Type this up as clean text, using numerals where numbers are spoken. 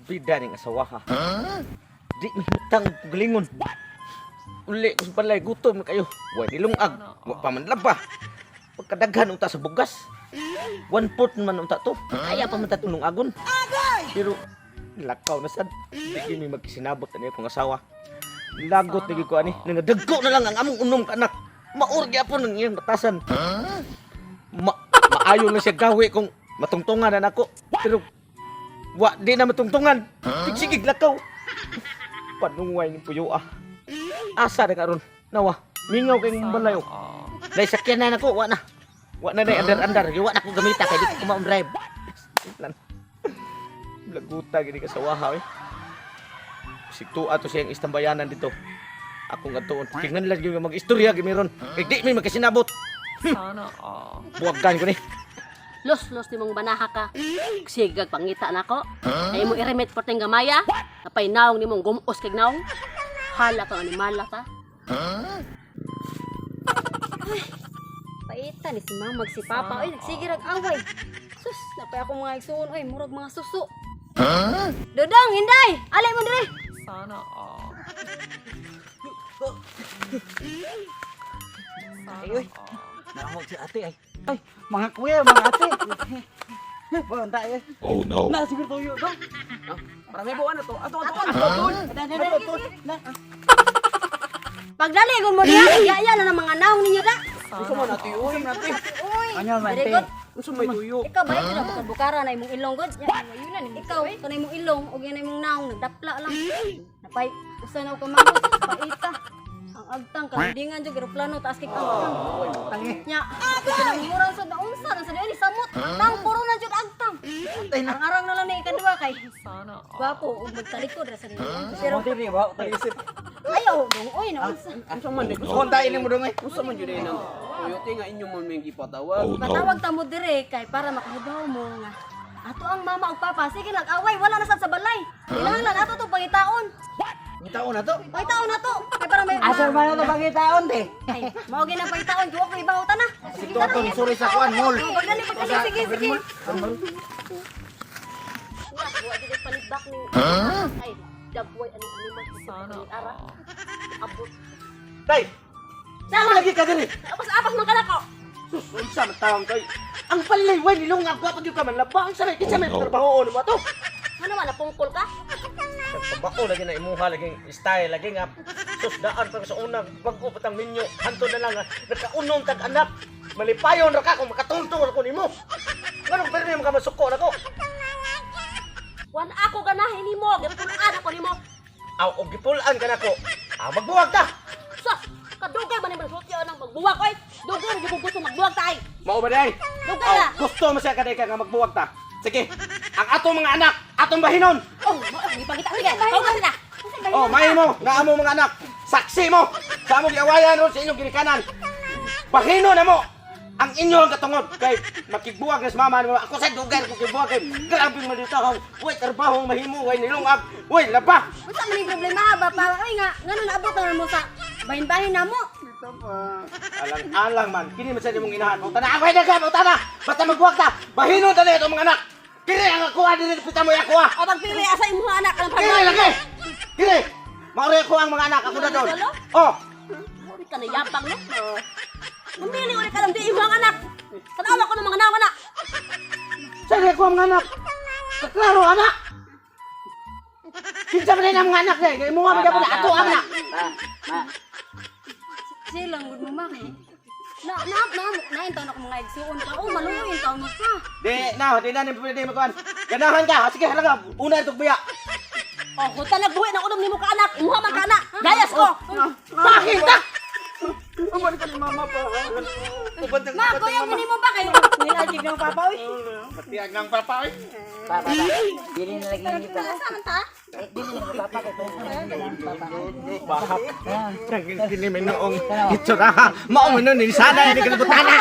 Bida ning asawa ha. Di mahimutang og galingon. Uli ko sa balay, gutom na kayo. Wa nilungag, wa pa man laba. Pagkadaghan unta sa bugas. One fourth man unta to. Kaya pa man ta tulungagon. Pero lakaw na sad. Di gyud mi magkisinabot ani akong asawa. Lagot na gyud ko ani. Nangadagko na lang ang among unom ka anak. Maor gyapon ang iyang batasan. Maayo lang siya gawi kung matungtungan na nako. Pero wa di na matungtungan. Sigig lakaw. Panungway ni puyo ah. Asa na karon? Nawa, mingaw kay mong balay oh. Dai sakyan na nako, wa na. Wa na day andar-andar, wa na ko gamita kay di ko kumaon drive. Lan. Laguta gini ka sa waha eh. Sigtua to siyang istambayanan dito. Akong adtuon. Tingnan lang gyud mag-istorya gyud meron. Kay di mi magkasinabot. Sana all. Buwaggan ko ni. Los, los ni mong banaha ka. Sigag pangita nako. Ay mo i-remit porteng gamaya. Napay naong ni mong gumos kag naong. Hala ka animala ka. Paita ni si mamag si papa. Oy, nagsige rag away. Sus, napay ako mga igsuon oy, murag mga suso. Dodong, hinday! Alay mo dire. Sana all. Ay, uy. Naamog si ate ay. Ay, mga kuya, mga ate. Buwan tayo. Oh no. Na, siguro tuyo to. Para may buwan na to. Ato ato ato. Ato, na. Pagdaligon mo diha, yaya na ng mga naong ninyo da. Unsa man ate uy, ate? Uy, Ano man, very te? good. Unsa may tuyo? Ikaw ba ito na bukar-bukara na imong ilong god? Ikaw, kanay imong ilong ug yan imong naong nagdapla lang. Napay usa na og kamao sus paita. Ang agtang kalindingan jud eroplano taas kay agtang. Nya, kinamurang sad na unsa na sa ni samot. Tang puro na jud agtang. Arang-arang na lang ni ikaduha kay Sana all. gwapo ug magtalikod ra sa ninyo. Pero Pero diri ba tagisip. ayaw dong oy na unsa. Unsa man di Unsa tayo nimo dong eh? Unsa man jud nang tuyo te nga inyo man may gipatawag. Oh no. Patawag ta mo dire kay para makahibaw mo nga ato ang mama ug papa sige nag-away wala na sad sa balay. Kinahanglan ato to pangitaon. Ngitaon na to. Pangitaon na to kay para may Asa man na to pangitaon te? Ay, mao gyud ang pangitaon kay wa ko ibaw ta na. Sige Sigtua to sorry sa kuan mall. Pagdali pagdali sige sige. Wa wa gid palibak ni. Ay, dagway ano animal Sana ara. all. Abot. Tay. Sama lagi ka diri. Apas-apas man ka nako. Sus, unsa man tawang kay? Ang palay way nilungag wa pag ka man laba. Ang sanay kinsa may Oh, no. trabaho mo ato. Ano man napungkol ka? Trabaho lagi na imuha lagi style lagi nga. Sus daan pa sa una bag-o patang minyo. Hanto na lang nga nakaunom tag anak. Malipayon ra ka kung makatungtong ra ko nimo. Nganong permi mo ka masuko nako? Wala ako ganahin nimo, gipulaan ako nimo. Aw og gipulan ka nako. Ah, magbuwag ta. Sus, kadugay man imong sulti anang magbuwag oy. Dugay ra gyud gusto magbuwag ta ay. Mao ba day? Dugay Aw, ra. gusto mo siya kaday ka nga magbuwag ta. Sige. Ang atong mga anak, atong bahinon. Oh, gipangita sige. Tawag sila. Oh, may mo, nga amo mga anak. Saksi mo sa among giawayan ron sa inyong ginikanan. Bahino na mo ang inyong katungod kay makigbuwag na sa mama nimo. Ako sa dugay ko kigbuwag kay grabe man dito akong way trabaho mahimo, way nilungag, way laba. Unsa man ning problema ba pa oy nga ngano naabot na mo sa bahin-bahin namo. Alang-alang man kini man sa imong inahan. Mao tana away na ka, mao tana. Basta magbuwag ta. Bahino ta na itong mga anak. Kini ang akuha dili pita mo ako ah. O pagpili asa imong anak anang Kini lagi. Kini. Maori ako ang mga anak ako na doon. Oh, Uri ka na yapang no. Mamili uri ka lang di imong anak. Tanawa ko ng mga nawa na. Saan ako ang mga anak? Kaklaro, anak! Kinsa man ang mga anak eh? Kaya mo nga magyapon na ato ang anak! Ma, Silang gud mo ma. Na na na na taon ako mga igsuon ka. Oh, maluoy taon mo pa. Di na, di na, di pwede magkuhan. Ganahan ka! Sige, halaga! Una itong biya! O kung talag buhi ng unom nimo ka anak, imuha man ka anak. Gayas ko. Bakit ta? Uman ka ni mama pa. Ma, kuya mo nimo ba kayo? nilagig ng papa oy. Patiag ng papa eh! Pa, pa, pa. Dili na lagi ni pa. Asa man ta? Eh, dili na papa kay papa. Bahak! Kini may noong itsura ha! Maong nun, sana, hindi ka nabutana!